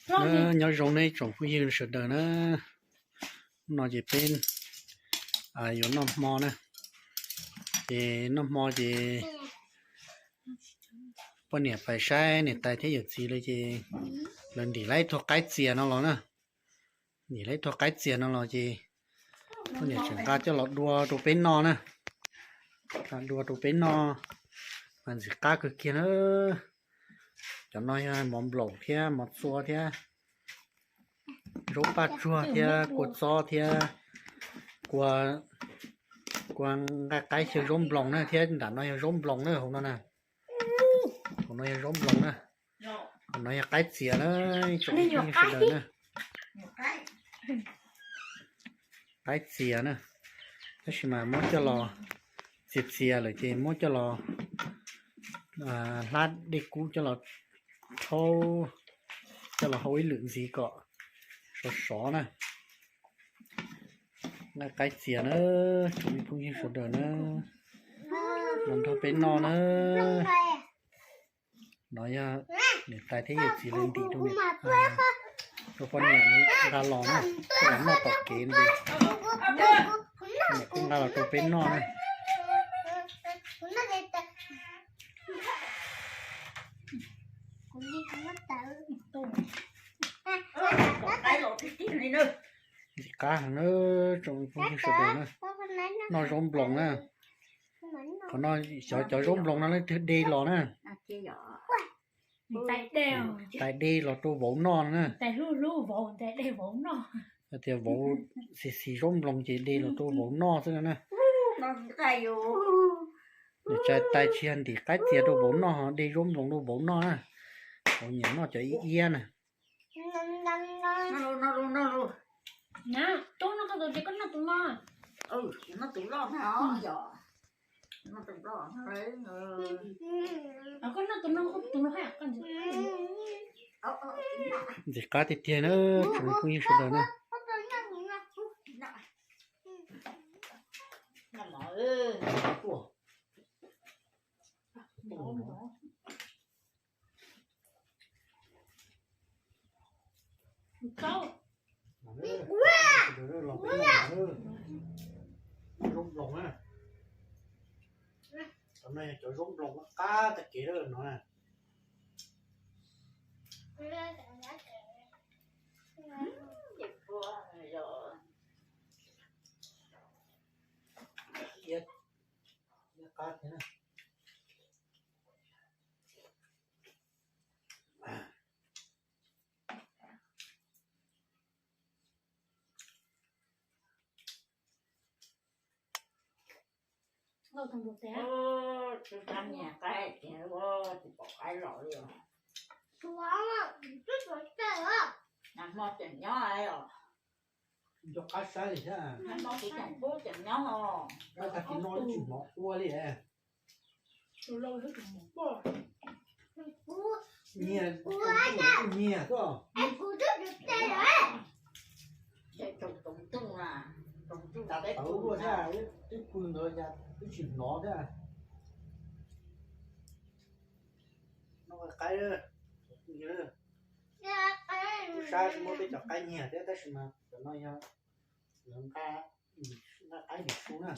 Nyob zoo nej tsoom phooj ywg sawv daws na. No ces peb yuav noj hmo na. Ces noj hmo ces poj niam pais saib niam tais thiab yawm txiv lawm ces lawv ntim lawv ib tug qaib txias no los na. Ntim lawv ib tug qaib txias no los ces poj niam tseem nqa coj los dua rau peb noj na. Dua rau peb noj mas ntxim qab kawg kiag na. Cov no yog mov nploos thiab mov txua thiab zaub paj tsuag thiab kua txob thiab kua, kua nqaij qaib xyaw zaub nploos na, thiab nram no yog zaub nploos na, hauv no na. Hauv no yog zaub nploos na. Hauv no yog qaib txias na, tsoom phooj ywg sawv daws na. Qaib txias na, tab sis mas muab coj los txias txias lawm ces muab coj los hlab dej kub coj los rhaub, coj los hau ib lwm ntxiv kom sov sov na. Nqaij qaib txias na, tsoom phooj ywg sawv daws na, los nrog peb noj na. No yog niam tais thiab yawm txiv lawv ntim rau niam, rau poj niam nqa los na, coj los noj tom kev no. Niam kuj nqa los rau peb noj na. Ntxim qab heev na, tsoom phooj ywg sawv daws na. Noj zaub nploos na. Qhov no xyov cov zaub nploos no leej twg de los na. Tais de los rau vauv noj na. Hais tias vauv xis xis zaub nploos ces de los rau vauv noj xwb na. Niam tais tsis yog ntim qaib txias rau vauv noj, de zaub nploos rau vauv noj na. Vauv nyiam noj cov iab iab na. Ntxim qab tiag tiag na, tsoom phooj ywg sawv daws na. Zaub nploos na. Cov no yog cov zaub nploos qab tag kev lawm no na. Qab thiab na. Nco qab saib li thiab. Tag kis no tsis hnov ua li. Nyiag, nyiag xwb. Tawv luaj thiab, twb pw ntawd twb tsis hnov thiab. Noj qaib, kuv saib tsis muaj peb cov qaib nyiag thiab tab sis mas cov no yog lawv nqa, nqa qaib ntim su na.